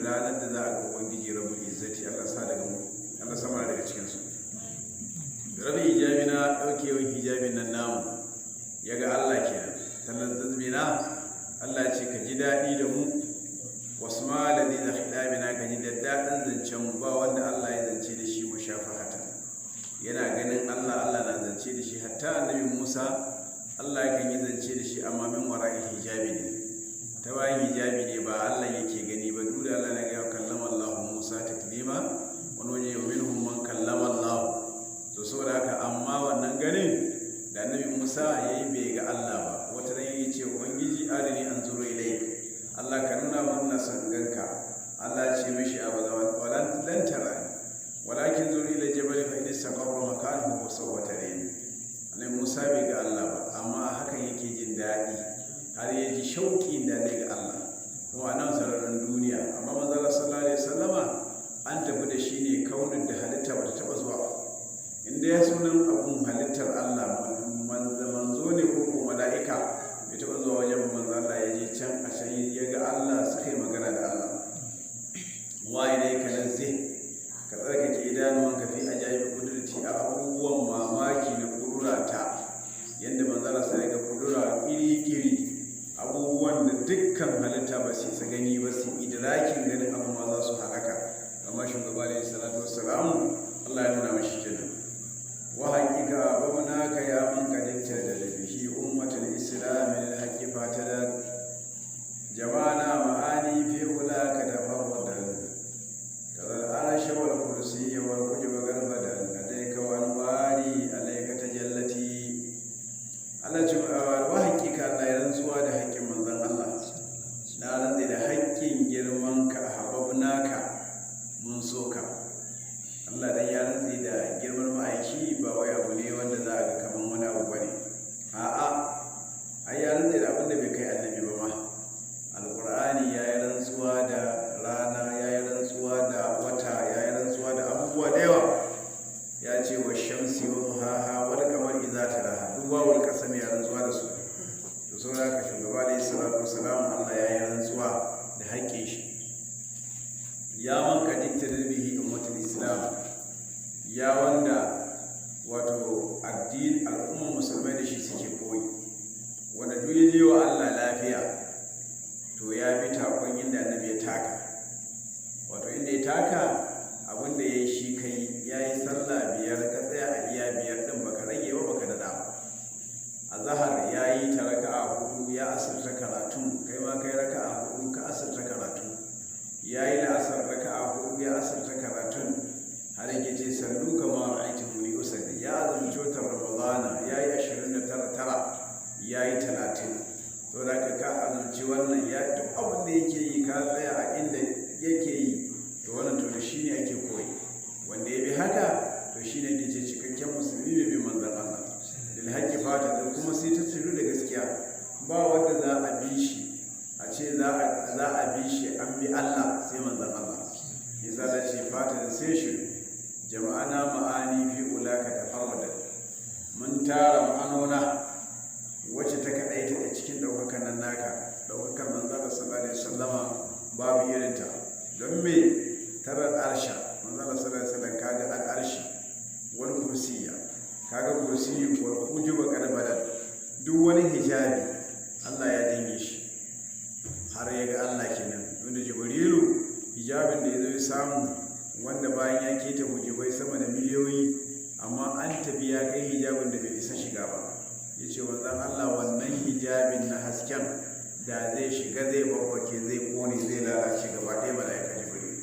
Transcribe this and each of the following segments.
Ranar da za a ga Ubangiji Rabbul Izzati, Allah sa daga mu, Allah sa mana daga cikin su. Rabin hijabi na ɗaukewan hijabin nan namu, ya ga Allah kenan. Talazzazbina, Allah ce ka ji daɗi da mu. Wasu malazi da khidabina, ka ji daddaɗin zancen mu. Ba wanda Allah ya zance da shi mushafahatan, yana ganin Allah, Allah na zance da shi. Hatta Annabi Musa, Allah yakan yi zance da shi, amma min wara'i hijabi ne, ta bayan hijabi ne, ba Allah yake gani ba. Duk da Allah na ga kallama Allah Musa taklima, wani waje minhum man kallama Allah. To saboda haka, amma wannan ganin da Annabi Musa yayi, bai ga Allah ba. Wata ran yayi ce: "Ubangiji, arini anzuru ilayk." Allah, ka nuna mun, na san ganka. Allah ce mishi: "Abu walan lan tarani, walakin zuri ila jabal, fa in istaqarra makanahu fa sawfa tarani." Annabi Musa bai ga Allah ba, amma a hakan yake jin daɗi, har ya ji shauƙin da zai ga Allah kuma a nan sararin duniya. Amma Manzala sallallahu alaihi wasallama an tafi da shi ne kaunin da halitta bata taɓa zuwa ba. Inda ya sunan abun halittar Allah, manzo ne ko mala'ika, bai taɓa zuwa wajen manzo. Allah ya je can, a can ya ga Allah, suka yi magana da Allah. Wa ilayka nazzi, ka tsarkake idanuwanka, fi ajaibi kudurti, a abubuwan mamaki na kudurata, yadda manzala sai ga kudura iri-iri, abubuwan da dukkan halitta ba su isa gani ba, su idrakin ganin abu ma za su halaka. Amma shugaba alaihi salatu wassalamu, Allah ya nuna mashi kenan. Wa haqiqa babnaka ya man qadikta da bihi ummatul islam lil haqqi fatada jama'ana ma'ani fi ulaka tafarradan tara al-arsha wal kursiyya wal hujuba garbadan ladayka wal wari alayka tajallati. Allah ce wa haqiqa, Allah ya rantsuwa da haƙƙin manzon Allah, na rantsi da haƙƙin girman ka, hababnaka, mun so ka. Allah dan ya rantsi da girman ma'aiki, ba wai abu ne wanda za a ga kaman wani abu bane. A'a, ai ya rantsi da abin da bai kai Annabi ba ma. Alƙur'ani ya yi rantsuwa da rana, ya yi rantsuwa da wata, ya yi rantsuwa da abubuwa da yawa. Ya ce wa shamsi wa duhaha wal qamari idza talaha. Duk wawul qasam ya rantsuwa da su. To saboda haka, shugaba alayhi salatu wassalam, Allah ya yi rantsuwa da haƙƙin shi. Ya man qadikta bihi ummatul islam, ya wanda wato addini al'ummar musulmai da shi suke koyi, wanda duk ya je wa Allah lafiya, to ya bi takon inda Annabi ya taka, wato inda ya taka, abinda ya yi shi kai. Ya yi sallah 5, ka tsaya a iya 5 ɗin, baka rage ba, baka daɗa ba. A zahar ya yi ta raka'a 4, ya asirta karatu, kai ma kai raka'a 4, ka asirta karatu. Ya yi la'asar raka'a 4, ya asirta karatun, har yake ce: "Sallu kama ra'aytumuni usalli." Ya azumci watan Ramadana, ya yi 29 tara, ya yi 30. To da ka azumci wannan, ya duk abin da yake yi, ka tsaya a inda yake yi, to wannan, to da shi ne ake koyi. Wanda ya bi haka, to shi ne ake ce cikakken musulmi mai bin manzan Allah. Lil haqqi fata da kuma sai ta tsiru da gaskiya. Ba wanda za a bi shi a ce za a bi shi an bi Allah, sai manzan Allah. Yasa da ce fata da sai shi jama'ana ma'ani fi ulaka tafarrada, mun tara ma'anona wacce ta kaɗaita da cikin ɗaukakan nan naka. Ɗaukakan manzan Allah sallallahu alaihi wasallama babu irinta. Don me? Tarar arsha, manzan Allah sallallahu alaihi wasallam kaga al'arshi, wal kursiyya, kaga kursiyyu, wal hujuba qad badal, duk wani hijabi Allah ya janye shi har ya ga Allah kenan. Wanda Jibrilu, hijabin da ya zo ya samu, wanda bayan ya keta hujubai sama da miliyoyi, amma an tafi ya kai hijabin da bai isa shiga ba, ya ce wanzan Allah, wannan hijabin na hasken da zai shiga, zai babbake, zai kone, zai lalace gaba ɗaya, mala'ika Jibrilu.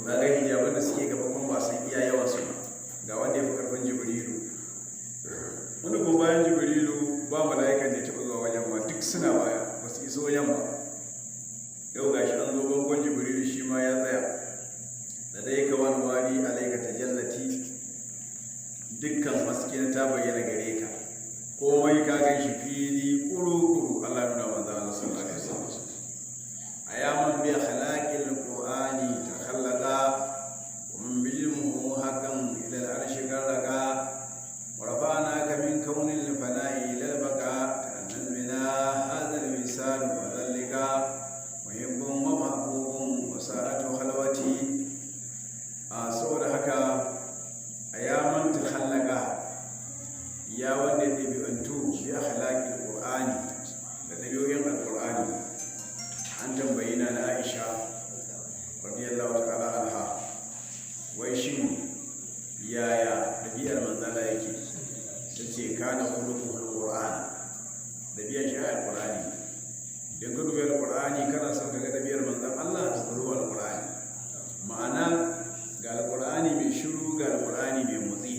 Ga hijaban da suke gaba kuma ba san iya yawan su ba. Ga wanda ya fi karfin Jibrilu, wanda kuma bayan Jibrilu ba mala'ikan da ya taɓa zuwa wajen ba, duk suna baya, ba su iso wajen ba. Yau gashi an zo bangon Jibrilu, shi ma ya tsaya da dai ka wani wari alaika tajallati, dukkan haske ta bayyana gare ka, komai ka gan shi fili kuru-kuru. Allah nuna manzo Allah sallallahu alaihi wasallam. Ayaman bi akhlaqil qur'ani takhallaqa wa man bijmuhu haqqan ila al-arshi garraqa wa rafa'naka min kaunil fana'i ila al-baqa ta'annaz bina hadha al-wisal wa dhallika muhibbun wa mahbubun. tambayi na Aisha radiyallahu ta'ala anha, wai shin yaya ɗabi'ar manzala yake? Ta ce kana khuluquhul qur'an, ɗabi'ar shi alqur'ani. Idan ka dubi alqur'ani kana son ka ga ɗabi'ar manzon Allah, to ka duba alqur'ani. Ma'ana ga alqur'ani mai shiru, ga alqur'ani mai motsi.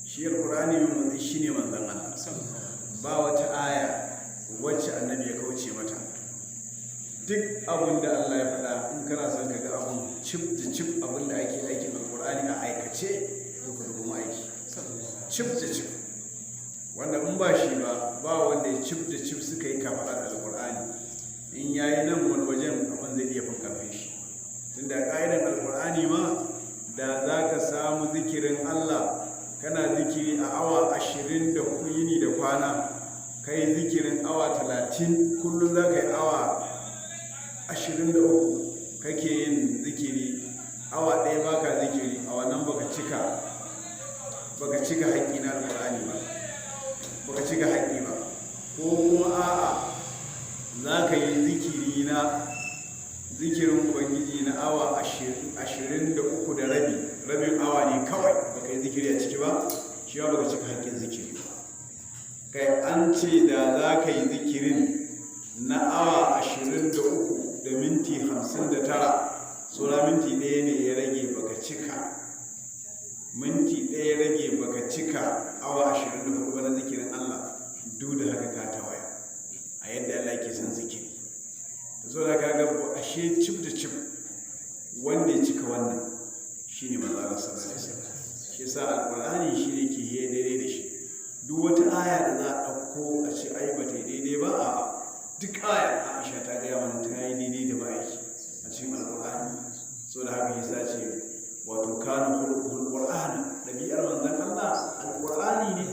Shi alqur'ani mai motsi shine manzon Allah. Ba wata aya wacce annabi ya kauce mata. Duk abin da Allah ya faɗa, in kana son ka ga abun cif da cif, abin da ake aikin alkur'ani a aikace, to ka dubi aiki cif da cif. Wanda in ba shi ba, ba wanda ya cif da cif suka yi kafaɗa da alkur'ani. In yayi nan wani wajen, abin zai iya fin karfin shi. Tunda ƙa'idan alkur'ani ma, da za ka samu zikirin Allah, kana zikiri a awa 24, yini da kwana, kai zikirin awa 30, kullum za ka yi awa 23 kake yin zikiri, awa ɗaya baka zikiri, a wannan baka cika haƙƙi na alƙur'ani ba, baka cika haƙƙi ba. Ko kuma a'a, za ka yi zikiri na zikirin ubangiji na awa 23 da rabi, rabin awa ne kawai baka yi zikiri a ciki ba, shi ba baka cika haƙƙin zikiri ba. Kai, an ce da za ka yi zikirin na awa 23 da minti 59, saura minti ɗaya ne ya rage baka cika, minti ɗaya rage baka cika awa 24 ba na zikirin Allah, duk da haka ka tawaya a yadda Allah ke son zikiri. Da so da kaga ashe cif da cif wanda ya cika wannan shine manzo Allah sallallahu alaihi wasallam. Shi yasa alqur'ani shine ke yi daidai da shi. Duk wata aya da za a ɗauko a ce ai ba ta yi daidai ba, a duk aya Aisha ta gaya mana ta yi daidai da ma'aiki a cikin alqur'ani. So da haka yasa ce wato kana khuluquhul qur'ana, dabi'ar manzon Allah alqur'ani ne.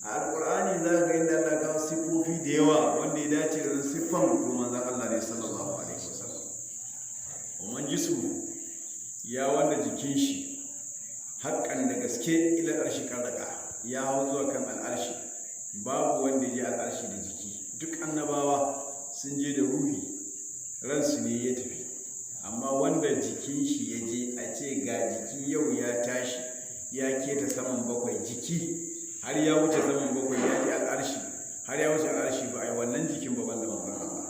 A alqur'ani za ka ga inda Allah kawo sifofi da yawa wanda ya dace da siffan to manzon Allah ne sallallahu alaihi wasallam. Wa jismu, ya wanda jikin shi haƙƙan da gaske ila arshi karraka, ya hau zuwa kan al'arshi. Babu wanda ya je al'arshi da jiki. Duk annabawa sun je da ruhi, ransu ne ya tafi. Amma wanda jikin shi ya je, a ce ga jiki yau ya tashi ya keta saman bakwai, jiki har ya wuce saman bakwai, ya je al'arshi, har ya wuce al'arshi, ba a yi wannan jikin ba banda manzon Allah.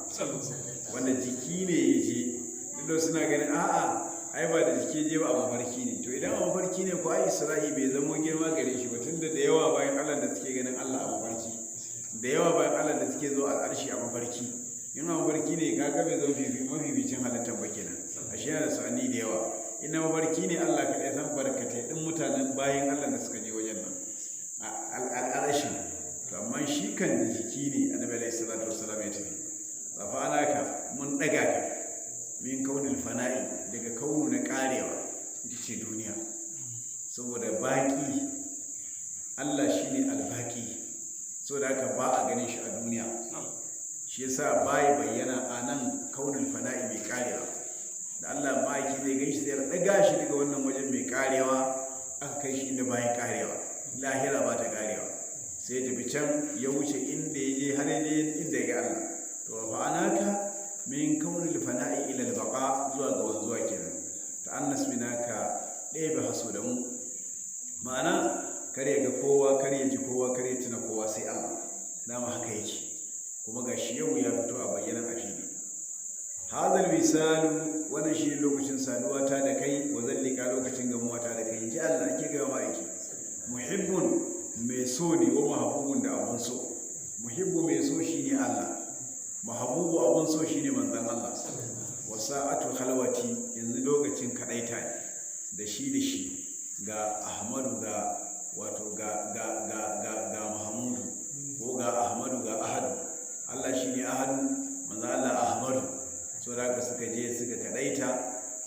Wanda jiki ne ya je, duk da suna ganin a'a, ai ba da jiki je ba, a mafarki ne. To idan a mafarki ne ko, ai Isra'i bai zama girma gare shi ba, tunda da yawa bayan Allah da suke ganin Allah a mafarki, da yawa bayan Allah da suke zo al'arshi a mafarki. In a mafarki ne, kaga bai zama mafificin halittar ba kenan. Ashe yana da sa'ani da yawa. Ina mafarki ne, Allah kaɗai san barkatai ɗin mutanen bayan Allah da suka je wajen nan al'arshi. To amma shi kan da jiki ne annabi alaihi salatu wassalam ya tafi. Rafa'anaka, mun ɗaga ka, min kaunin fana'i, daga kaunu na karewa, ita ce duniya. Saboda baki Allah shine albaki, saboda haka ba a ganin shi a duniya. Shi yasa bai bayyana a nan kaunin fana'i mai karewa. Da Allah ma'aiki zai gan shi, zai ɗaga shi daga wannan wajen mai karewa, aka kai shi inda bayan karewa, lahira ba ta karewa. Sai tafi can, ya wuce inda ya je, har ya je inda ya ga Allah. To rafa'anaka min kaunil fana'i ila al-baqa, zuwa ga wanzuwa kenan. Ta annas minaka, ɗebe haso da mu. Ma'ana kar ya ga kowa, kar ya ji kowa, kar ya tuna kowa sai Allah. Dama haka yake, kuma ga shi yau ya fito a bayyanan a fili. Hadal misalu, wannan shi lokacin saduwa ta da kai, wa zallika, lokacin gamuwa ta da kai, ji Allah ake ga ma'aiki. Muhibbun, mai so ne, wa mahabubun, da abun so. Muhibbu, mai so, shine Allah. Mahabubu, abun so, shine manzon Allah. Wa sa'atu khalwati, yanzu lokacin kadaita ne da shi da shi, ga Ahmadu, ga wato ga ga ga ga ga Muhammadu, ko ga Ahmadu, ga Ahadu. Allah shine Ahadu, manzon Allah Ahmadu. So da haka suka je suka kadaita,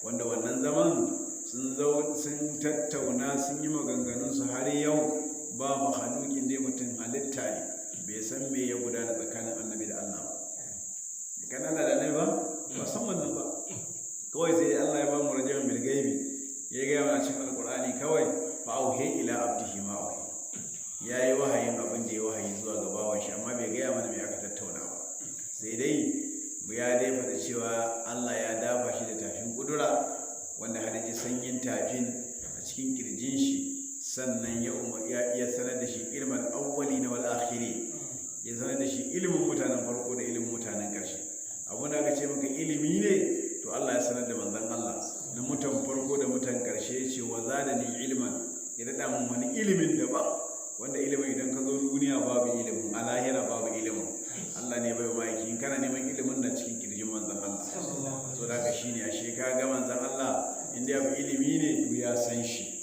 wanda wannan zaman sun zo sun tattauna, sun yi maganganunsu, har yau ba mahalukin dai mutum halitta ne bai san me ya gudana tsakanin annabi da Allah ba, tsakanin Allah da annabi ba, ba san wannan ba. Kawai sai Allah ya ba mu rajaman bil gaibi, ya gaya mana cikin alqur'ani kawai, fa auhe ila abdihi ma auhe, yayi wahayin abin da ya wahayi zuwa ga bawan shi, amma bai gaya mana me aka tattauna ba. Sai dai ya dai faɗa cewa ainihin tafin, a cikin kirjin shi. Sannan ya ya sanar da shi ilmal awwalina wal akhirin, ya sanar da shi ilimin mutanen farko da ilimin mutanen ƙarshe. Abin da aka ce maka ilimi ne, to Allah ya sanar da manzon Allah na mutan farko da mutan ƙarshe. Ya ce: "Wa zadani ilman", ya daɗa mun wani ilimin daban, wanda ilimin idan ka zo duniya babu ilimin, a lahira babu ilimin. Allah ne bai ma'aiki. In kana neman ilimin na cikin kirjin manzon Allah. So da haka shine, ashe ka ga manzon Allah, inda ya fi ilimi ne, to ya san shi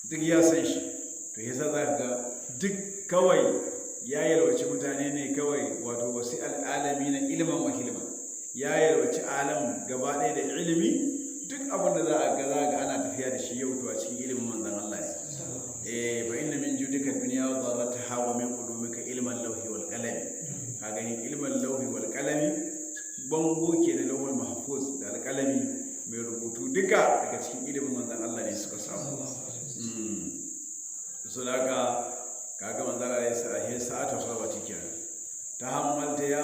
duk, ya san shi. To yasa za ka ga duk kawai ya yalwaci mutane ne kawai, wato wasu al'alami na ilimin wa hilman, ya yalwaci alam gaba ɗaya da ilimi. Duk abin da za a ga ana tafiya da shi yau, to a cikin ilimin manzon Allah ne. Eh, fa inna min judika dunya wa darrataha, wa min ulumika ilman lawhi wal qalami. Ka gani, ilman lawhi wal qalami, bango ke da lawhul mahfuz da alqalami mai rubutu, duka daga cikin ilimin manzon Allah ne suka samu. So da haka kaga manzon Allah ya sa sa'atu khabati kenan. Tahammalta ya